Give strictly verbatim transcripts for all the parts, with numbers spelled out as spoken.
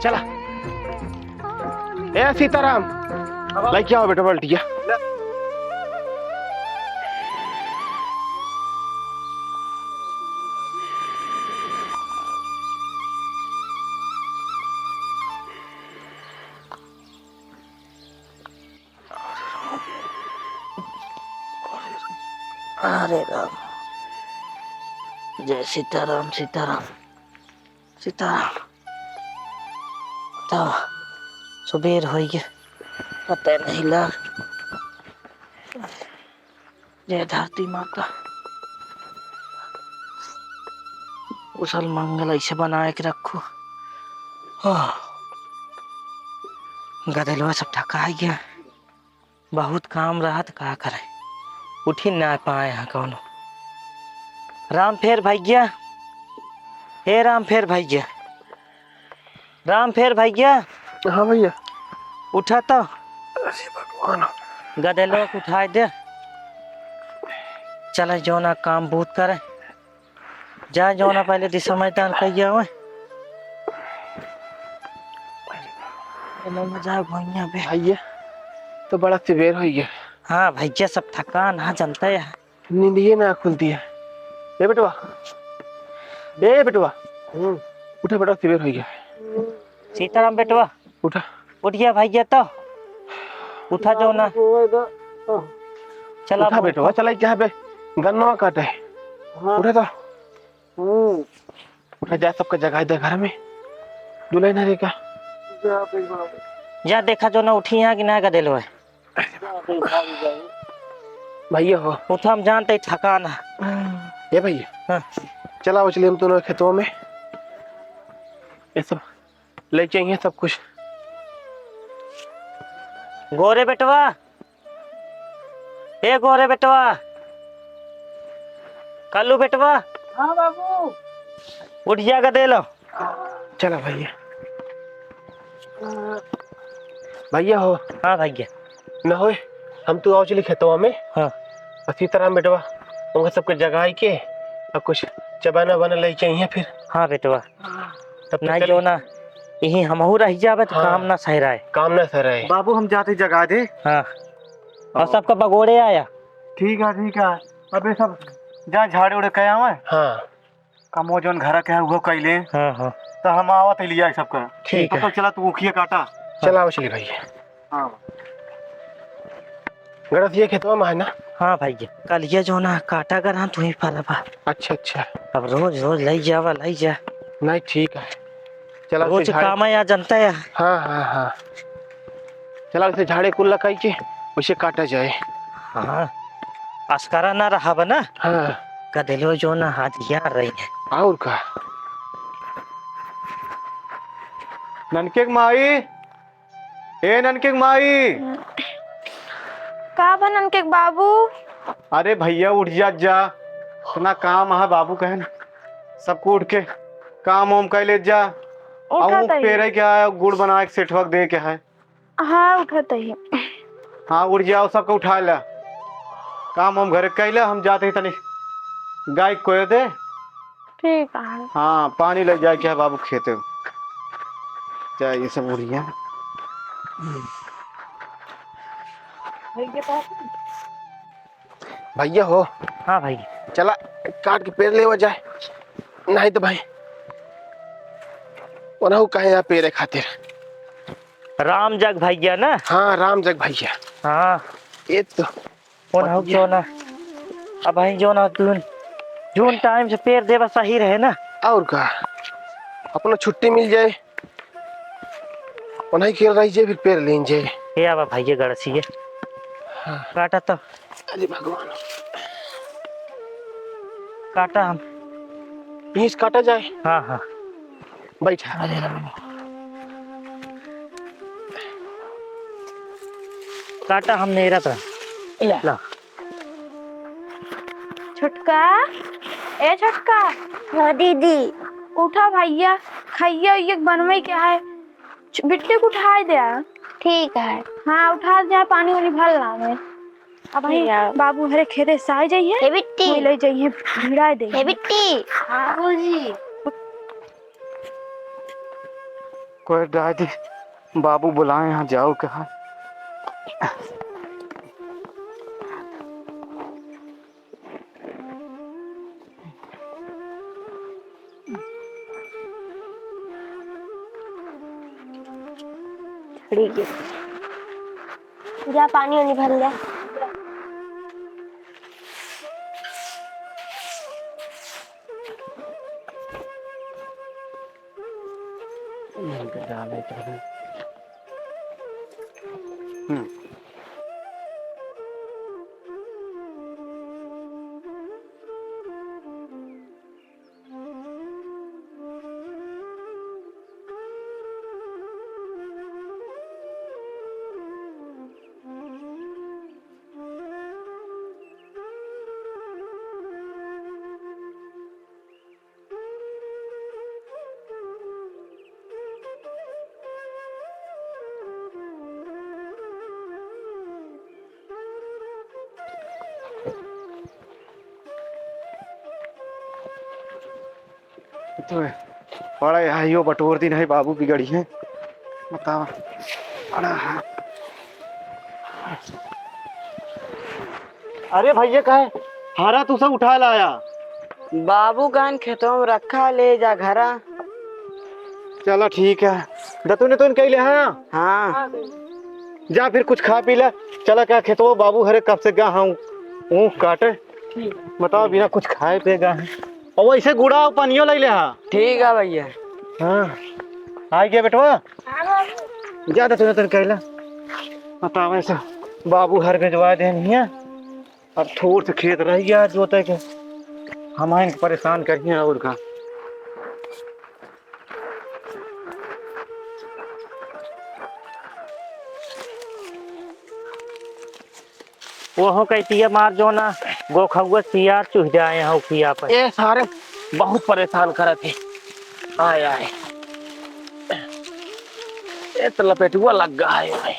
चला। ए सीताराम, लइके आओ बेटा बल्टिया। अरे राम, जय सीताराम, सीताराम, सीताराम। तो सुबेर होइ गए, पता नहीं लग। जय धरती माता, कुशल मंगल ऐसे बनाए के रखो। हाँ। गदेलवा सब थका गया, बहुत काम रहा त का करे, उठी ना पाए हैं कौनो। राम फेर भैया, हे राम फेर भैया, राम फेर भैया। हाँ भैया। उठा तो। अरे भगवान। गदेलवा के उठाए दे। चले जौना काम बूत करे। जा जौना पहले दिशा मैदान कहिया हुए। चलो ना जा भैया बे। भैया, तो बड़ा सुबेर होइ गया। हाँ भैया, सब थकान है, जनता है। नींदिए ना खुलती है। ए बेटवा, ए बेटवा, हम्म। उठा बेटवा, सुबेर होइ गया। सीताराम बेटवा, उठा। उठ गया भैया तो। उठा जो ना। चला उठा बहुत बेटवा, चला क्या पे गन्नवा काटे। हाँ। उठा तो। हम्म। उठा जा, सबके जगाई दे घर में। दुल्हन हरे का। जा देखा जो ना उठी यहाँ कि ना गदेलवा है। भैया हो। उठा, हम जानते ही थकान है। ए भैया। हाँ। चला, उछली हम दोनों खेतवा में। ये सब ले चाहिए, सब कुछ। गोरे बेटवा, ए गोरे बेटवा, कल्लू बेटवा। हाँ बाबू। उठ जा, गदेलो। चला भैया। भैया हो। हाँ भैया। न होए, हम तो आओ चली खेतवा में। हाँ। और सीताराम बेटवा, उनका सबके जगाई के और कुछ चबाना बना ले चाहिए फिर। हाँ बेटवा। तब तो नहीं चली। जो ना, यही हमहू रह जाबे तो हाँ। काम ना सह रहा है। काम ना सह रहा है। बाबू, हम जाते जगा दे। हाँ। और हाँ। सबका बगोड़े आया। ठीक है, ठीक है। अबे सब जा झाड़े उड़े कया हुआ। हाँ। कमो जौन घर के है, वो कैले। हाँ, हाँ। तो हम आवत है लिया सबका। ठीक तो है। तो चला, तू उखिया काटा। चला, आओ चली भैया। हाँ। गणेश, ये खेतवा में है ना? हाँ भैया, कलिया जो ना काटा कर हम तुम्हें फरबा। अच्छा, अच्छा। अब रोज, रोज लई जावा, लई जा। नहीं, ठीक है। चला, रोज उसे झाड़े काम है, या जनता है। हाँ, हाँ, हाँ। चला, उसे झाड़े कुल लकाई के उसे काटा जाए। हाँ, अस्करा ना रहा बा ना। हाँ। गदेलो जो ना हाथ यार रही है। और का? ननके के माई, ए ननके के माई। का बा ननके के बाबू? अरे भैया उठ जा, जा। इतना काम है बाबू कहे ना। सबको उठ के काम वाम कर ले जा। उठा अऊ तई। पेरे के है, गुड़ बना के सेठवा के दे के है। हाँ, उठा तई। हाँ, उठ जाओ, सबको उठा ला। काम वाम घरे कैला, हम जाते ही तनी गाय को दे। ठीक है। हाँ, पानी ले जाए क्या बाबू खेते हो? जा, ये सब उड़िया। भैया हो। हाँ भाई। चला, काट के पेर लेवा जाए। नहीं तो भाई, ओनहु कहे यहाँ पेरे खातिर। राम जग भैया ना? हाँ, राम जग भैया। हाँ। ये तो ओनहु क्यों ना। अब भाई जो ना जून, जून टाइम से पेर देवा सही रहे ना। और का, अपना छुट्टी मिल जाए, ओनही खेल रही जे, फिर पेर लेन जे। ये आवा भाई, ये गड़सी है। हाँ। काटा तो। अरे भगवान। काटा हम। पीस काटा जाए। हाँ, हाँ। बैठा। अरे राम। काटा हम नहीं रहता। ला। ला। छोटका, ए छोटका। हाँ दीदी। उठा भैया, खैया उइया के बनवे के है। च-, बिट्टी के उठाए दे आ। ठीक है। हाँ, उठा दे, पानी वानी भर लावे। अब ठीक है। बाबू हरे खेते से आए जाइए। हे बिट्टी। कोई ले जाइए, भिड़ाए दे। हे बिट्टी। हाँ। बाबूजी। पर दादी, बाबू बुलाए हैं, जाओ कहा। ठीक है, जा पानी वानी भर ले। हम्म। तो बड़ा यहाँ यो बटोर दिन है, बाबू बिगड़ी है। बताओ। बड़ा है। अरे भैया, काहे हरा तू सब उठा लाया? बाबू कहन खेतवा में रखा, ले जा घरा। चला ठीक है, दतुन उतुन कैले हाँ? हाँ। जा फिर कुछ खा पी ले। चला क्या खेतवा बाबू हरे कब से गा हाँ ऊँख काटे। बताओ बिना कुछ खाए पे गा है। और वैसे गुड़ा और पनियो ले ले हाँ। ठीक है भैया। हाँ। आ गया बेटवा। जा दतुन उतुन कैले। बताओ ऐसा बाबू हर भेजवा दे नहीं है। अब थोड़ से खेत रह गया जोते के, हम आइन परेशान करिए और का। ओहो कइतिया मार जो ना, गोखउआ सियार चुह जाए हो किया पर। ए सारे बहुत परेशान करत है। आए, आए। ए तो लपेटुआ लग गया है, आए।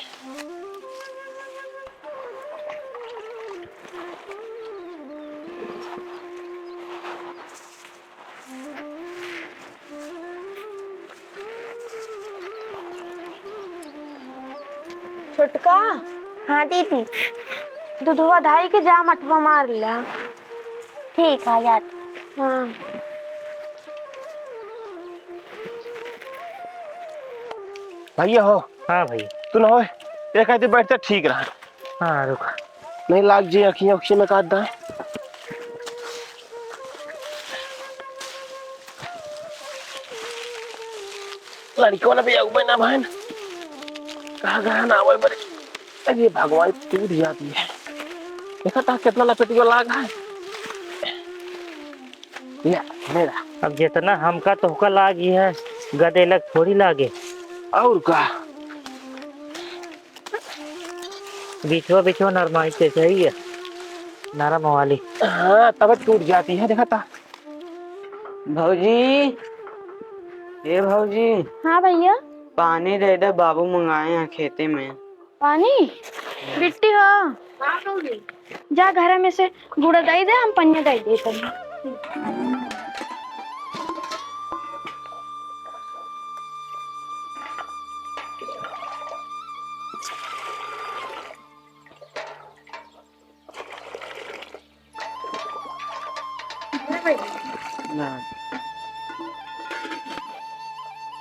छोटका। हाँ दीदी। दूधवा धाई के जा, मटवा मार ला। ठीक है, जात। हाँ। भैया हो। हाँ भैया। तू ना हो, एक आदमी बैठता ठीक रहा। हाँ, रुक। नहीं लाग जी अखियाँ उखियाँ में काट दा। लड़िकवा ना भैया उबे ना बहन। कहाँ गया ना आवे बरे। अरे भगवान टूट जाती है। देखा ता कितना लपेटियो लाग है। या, मेरा। अब जितना हमका तोहका लागी है, गदेलक थोड़ी लागे। और का? बिछवा, बिछवा नरमाई के सही है, नरम वाली। हाँ, तब टूट जाती है, देखा ता। भौजी, ए भौजी। हाँ भैया। पानी दे दे, बाबू मंगाए हैं खेते में। पानी? बिट्टी हो। हाँ भौजी। जा घर में से गुड़ा दे दे, हम पनिया दे दे तनी। ना।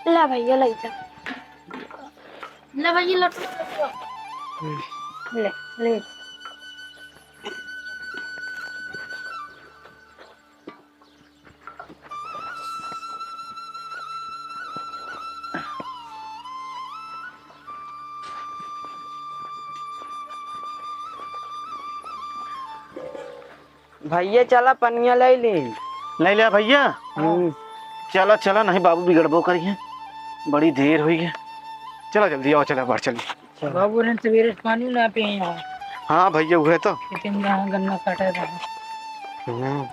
ला भैया, ले जा। ले भैया, लटू, लटू। ले, ले। भैया, चला पनिया ले ली। ले लिया भैया? हम्म। चला, चला, नहीं बाबू बिगड़बो करिए, बड़ी देर हुई है। चला जल्दी आओ, चला बाहर चलिए। बाबू ने सवेरे से पानी ना पिए हैं। हाँ भैया, उहे तो। लेकिन यहाँ गन्ना काटे रहे। हम्म।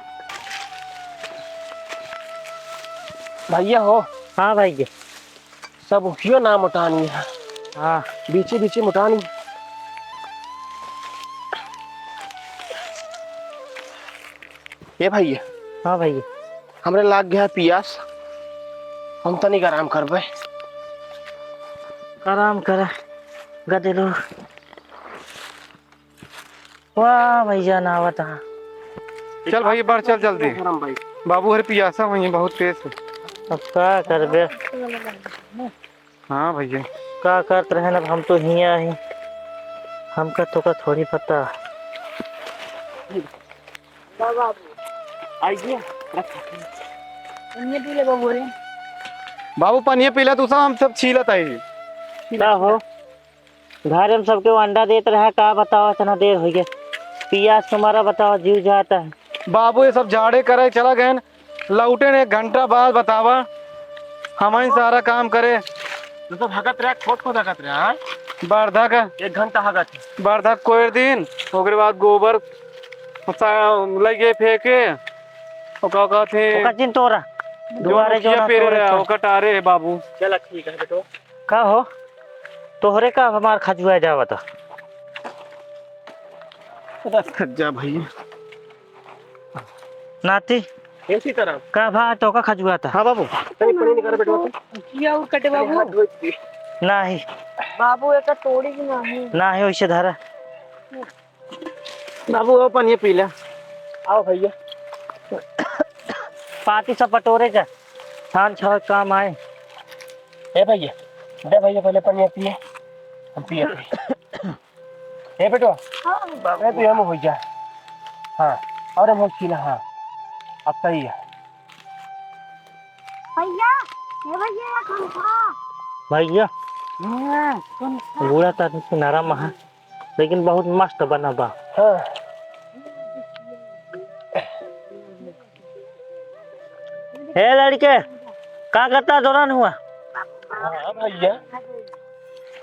भैया हो। हाँ भैया। सब उखियो ना मोटानी है। हाँ। बीचे बीचे मोटानी। ए भैया। हाँ भैया। हमरे लाग गया पियास, हम तनिक आराम करबे। आराम करा, गदे लोग। वाह भैया, नहावत हा। चल भाई, बढ़ चल जल्दी। राम भाई। बाबू हरे पियासा हुई है बहुत तेज से। अब का करबे? हाँ भैया। का करत रहे, अब हम तो हियाँ ही, हमका तो का थोड़ी पता। बाबू, आइए, रखा। पनिया पी ले बाबू रे। बाबू, पनिया पी ले, तू सब, हम सब छीलत आई। का हो? घरे में सबके अंडा देत रहा, का बतावा, इतना देर होइ गया। पियास के मारा बतावा, जीव जाता है। बाबू, ये सब झाड़े करे चला गए, लौटे ने एक घंटा बाद बतावा, हम ही सारा काम करे। तो सब हगत रहा, खोद खोद हगत रहा, हाँ? बरधा का एक घंटा हगत। बरधा कोयर दिन, ओकरे बाद गोबर सा-, लगे फेंके, ओका, ओका थे ओका चिन तोरा। जो दुआरे मुखिया जोना पेरे तोरे रहा, चल। ओका टारे है बाबू। चला ठीक है बेटो। का हो? तोहरे का हमार खजुआ जावत? रख जा भैया। नाती, ए सीताराम। का भा, तोका खजुआ था? हाँ बाबू। तनी पानी निकाल बेटवा। किया और कटे बाबू? हाथ धोई दी। नाही। बाबू, एका तोड़ी की नाही। नाही, वैसे धरा। बाबू, आओ पानी पी ले। आओ भैया। पाती सब बटोरे जा। छान छान काम आए। ए भैया, दे भैया पहले पानी पिए। हम पिए। ए बेटवा, हाँ। ए तू हम हो जा। हाँ, और हम हो छीना, हाँ। अब सही है। भैया, ए भैया, कौन था? भैया, हाँ, कौन था? बूढ़ा तो आदमी से नरम है, लेकिन बहुत मस्त बना बा। हाँ। हे लड़के, का करता जोरन हुआ? हाँ भैया।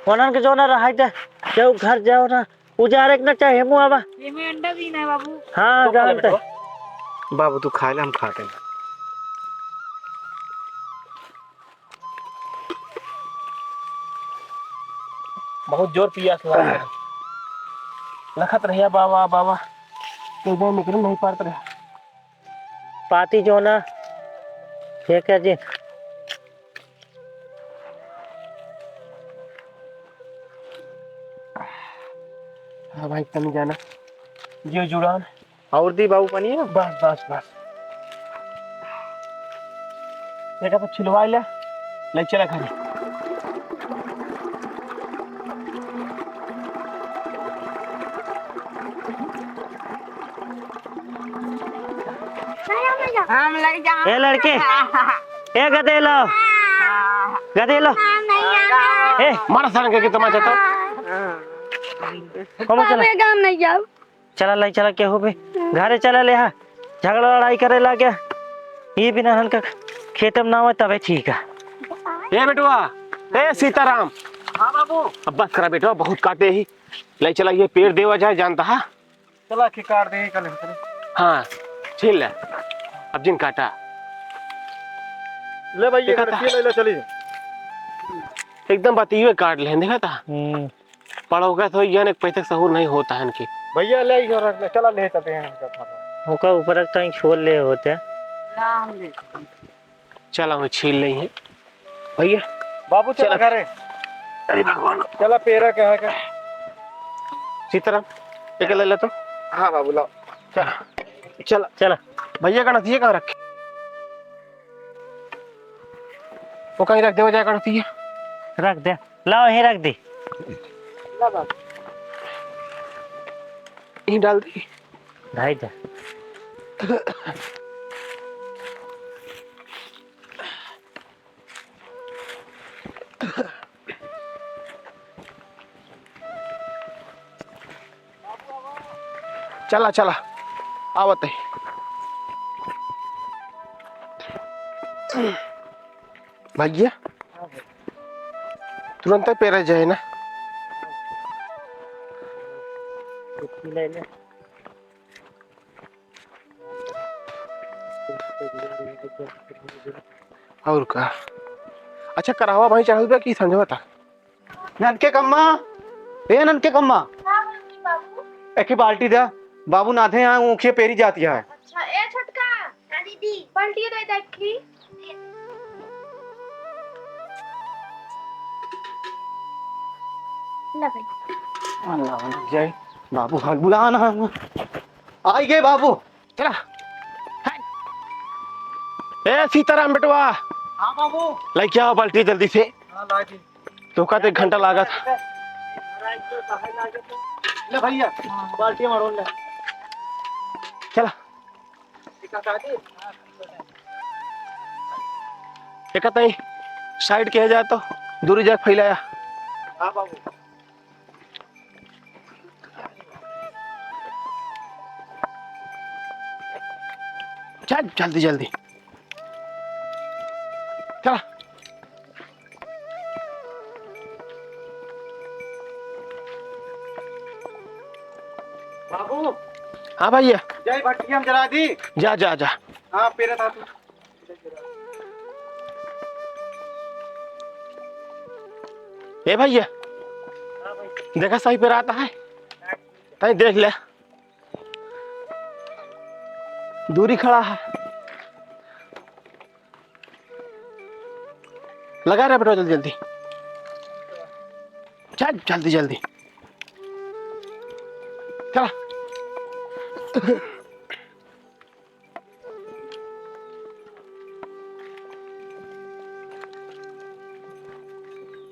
ओनन के जोना रहाई दे, केहू घर जाओ ना, उजारे के ना चाहे मुआ बा। एमे अंडा भी ना बाबू। हाँ, तो खा ले जानते। बेटवा। बाबू, तू खा ले, हम खाते हैं। बहुत जोर पियास लागल है। लखत रहिया बाबा, बाबा। तो जो निकल नहीं पारत रहा। पाती जो ना, ठीक है जी। हाँ भाई, तनी जाना। जियो जुड़ान। और दी बाबू पानी है? बस, बस, बस। बेटा, तो छिलवा ले, ले चला घरे। हम ले जा। ए लड़के, ए गदेलो, गदेलो, ए। मारा सारंग के तमाचा तो। कम चला। हम नहीं जाओ। चला लाई चला, केहू भी घरे चला ले हा, झगड़ा लड़ाई करे लागे। ई बिना हन का खेत में ना आवे तबे ठीक है। ए बेटवा, ए सीताराम। हाँ बाबू। अब बस करा बेटवा, बहुत काटे ही। लाई चला, ये पेड़ देवा जाए, जानता हा? चला के काट दे कल। हाँ, छील ले। अब जिन काटा। ले भाई, ये देखा था? ले, ले चली। एकदम बतिये काट ले, देखा था? हम्म। पड़ोगा तो यान एक पैसे सहूर नहीं होता है इनकी। भैया ले आई और चला ले चलते हैं इनका खाना। ओका ऊपर तक तो छोड़ ले होते। ना, हम ले चलते हैं। चला, हम छील ले हैं। भैया। बाबू, चला चला। घरे। अरे भगवान। चला, पेरा कहाँ का? सीताराम, एक ले ले तो। हाँ बाबू, लाओ। चला। चला। चला। भैया का नथिया कहाँ रखे? वो कहीं रख दे, वो जाए का नथिया। रख दे। लाओ, यहीं रख दी। ला बाबू। यहीं डाल दी। भाई जा। चला, चला, आवत है। भैया, तुरंत पेरा जाए ना। और का? अच्छा, करावा भाई चढ़ल बा कि संझवा तक? ननके कम्मा, ए ननके कम्मा, का बोलती बाबू? एक ही बाल्टी दे, बाबू नाधे यहाँ ऊँखिया पेरी जाती है। अच्छा, ए छोटका, हाँ दीदी, बाल्टी दे दे एक ही। ना भाई। अल्लाह, जय बाबू, हाल बुलाना है। आई गए बाबू। चला। हट। ए सीताराम बेटवा। हाँ बाबू। लेके आओ बाल्टी जल्दी से। हाँ, ला दी। तो का एक घंटा लागत। ले भैया, बाल्टी मारो ले। चला। एक तई side के जाए तो दूरी जाके फैलाया। हाँ बाबू। चल, जल्दी, जल्दी। चला। बाबू। हाँ भैया। जय भट्टिया में जला दी। जा, जा, जा। हाँ, पेरा था तू। ए भैया, देखा सही पेरात है, तई देख ले, दूरी खड़ा है, लगा रहे बेटा जल्दी जल्दी, चल जल्दी जल्दी, चला।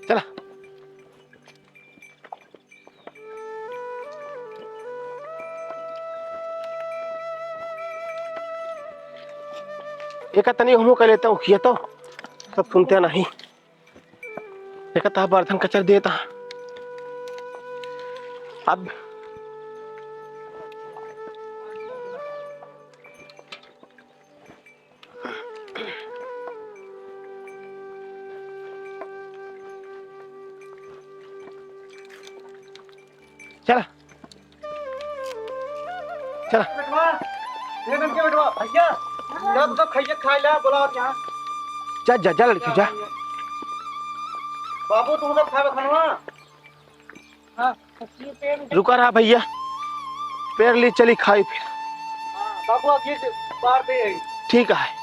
चला। एक तनी हमहू कर लेता हूँ, किया तो सब सुनते नहीं। एक तो बर्तन कचर देता। अब चला। चला। बेटवा, ये बन के बेटवा, भैया, जब तो खाइए, खाए ला, बोला आप यहाँ। जा, जा, जा लड़की, जा। बाबू, तुम लोग खाए खानवा? हाँ, रुका रहा भैया, पेर ली, चली खाई फिर। हाँ, बाबू, अब ये बार दे। ठीक है।